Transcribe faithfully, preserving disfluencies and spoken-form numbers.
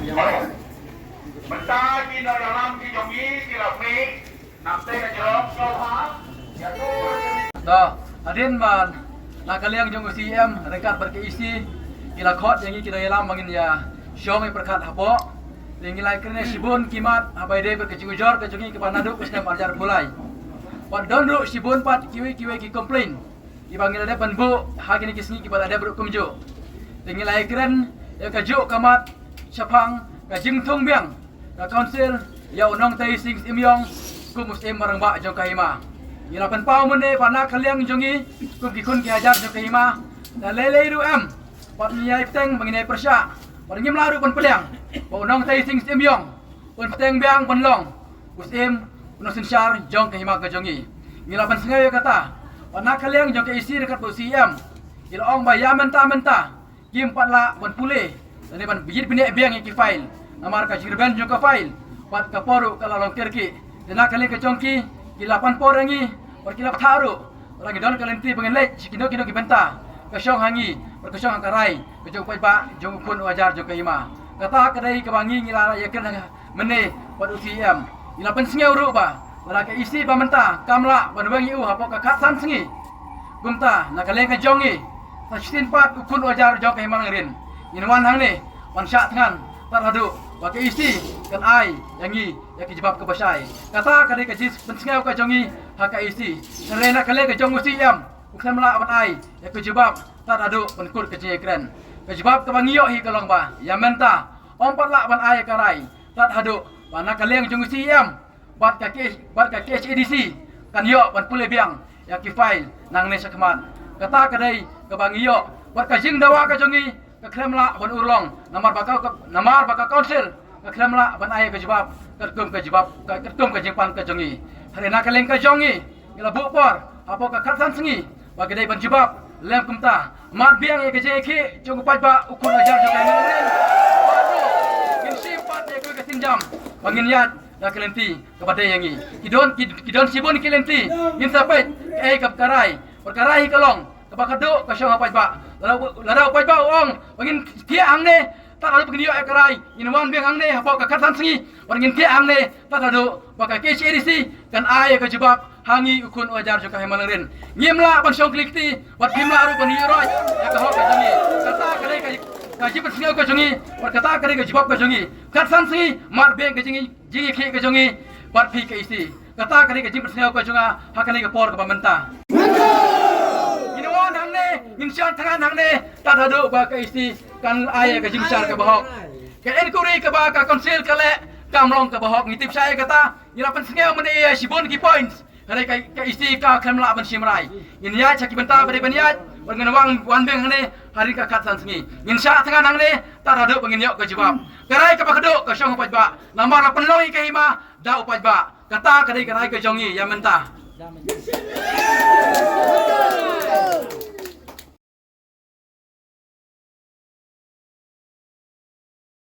Mynta ki nongïalam ki jong ngi ki la plie. Nangta ka jrong sngewbha. To, hadien ba na ka liang jong u C E M ryngkat bad ka E C ki la khot ïa ngi ki nongïalam ba ngin ïa shong ïa pyrkhat hapoh. Te ngi la kren ïa shibun ki mat haba ïadei bad ka jingujor ka jong ngi kaba naduh ka snem arhajar arphew lai. Bad don ruh shibun pat kiwei kiwei ki complain kiba ngi la dep ban buh ha kine ki sngi kiba la dep ruh kumjuh. Te ngi la ïakren ïa kajuh ka mat shaphang ka jingthung biang ka Council ïa u Nongtei Sing Syiem Ïong kum u Syiem Rangbah jong ka hima. Ngi la pynpaw mynne ba na ka liang jong ngi kum ki khun ki hajar jong ka hima, la lei lei ruh em, bad ngi ïai bteng bad ngi ïai pyrshah bad ngim lah ruh ban pdiang ba u Nongtei Sing Syiem Ïong un bteng biang ban long u Syiem u nongsynshar jong ka hima ka jong ngi. Ngi la pynsngew ïa kata ba na ka liang jong ka E C ryngkat bad u C E M ki la ong ba ïa mynta mynta kim pat lah ban pule lane ban ïit bniah biang ïa ki file namar ka jingrben jong ka file bad ka por ruh ka la long kyrkieh. Te na ka liang ka jong ki, ki la pan por ïa ngi bad ki la bthah ruh. Lada ngi don ka lynti ba ngin leit sha kino kino ki bynta, ka shong ha ngi bad ka shong ha ka rai ka jong u paidbah jong u khun u hajar jong ka hima. Kata ka dei kaba ngi ngi la ïakren ha mynne bad u C E M. Ngi la pynsngew ruh ba lada ka E C ba mynta kam lah ban weng ïa u hapoh ka khatsan sngi, kumta na ka liang ka jong ngi, sa shisien pat u khun u hajar jong ka hima Nongrim, ngin wan hangne ban shah thngan tad haduh ba ka E C kan ai ïa ngi ïa ka jubab kaba shai. Kata ka dei ka jingpynsngew ka jong ngi ha ka E C. Hynrei na ka liang ka jong u C E M, u khlem lah ban ai ïa ka jubab tad haduh ban kut ka jingïakren. Ka jubab kaba ngi ïoh hi ka long ba ïa mynta ym pat lah ban ai ïa ka rai tad haduh ba na ka liang jong u C E M bad ka K-, bad ka K H A D C kan ïoh ban pule biang ïa ki file nangne shakhmat. Kata ka dei kaba ngi ïoh bad ka jingdawa ka jong ngi ka khlem lah ban urlong namar ba ka, namar ba ka Council ka khlem lah ban ai ka jubab katkum ka jubab, ka, katkum ka jingpan ka jong ngi. Hynrei na ka liang ka jong ngi, ngi la buh por hapoh ka khatsan sngi ba ki dei ban jubab lem kumta. Mat biang ïa ka jingïakhih jong u paidbah u khun u hajar jong ka hima Nongrim. Ngin shim pat ïa ka sienjam ba ngin ïaid da ka lynti kaba dei ïa ngi. Ki don, ki, ki don shibun ki lynti. Ngin sa peit kaei kaba ka rai. Bad ka rai hi ka long kaba ka duh ka shong ha paidbah. Lada, lada u paidbah u ong ba ngin thiah hangne tad haduh ba ngin ïoh ïa ka rai, ngin wan biang hangne hapoh ka khatsan sngi bad ngin thiah hangne tad haduh ba ka K H A D C kan ai ïa ka jubab ha ngi u khun u hajar jong ka hima Nongrim. Ngim lah ban shong kli kti bad ngim lah ruh ban ïuh roit ïa ka hok ka jong ngi. Kata ka dei ka, ka jingpynsngew ka jong ngi bad kata ka dei ka jubab ka jong ngi. Khatsan sngi mat biang ka jing, jingïakhih ka jong ngi bad phi ka E C. Kata ka dei ka jingpynsngew ka jong nga ha kane ka por kaba mynta. Ngin wan hangne, ngin shah thngan hangne tad haduh ba ka E C kan ai ïa ka jingbishar kaba hok. Ka inquiry kaba ka Council ka leh kam long kaba hok, ngi tip shai ïa kata. Ngi la pynsngew mynne ïa shibun ki points. Hynrei ka, ka E C ka khlem lah ban shim rai. Ngin ïaid sha ki bynta ba dei ban ïaid bad ngin wan, wan biang hangne hadien ka khatsan sngi. Ngin shah thngan hangne tad haduh ba ngin ïoh ka jubab. Ka rai kaba ka duh ka shong ha paidbah namar la pynlong ïa ka hima da u paidbah. Kata ka dei ka rai ka jong ngi ïa mynta.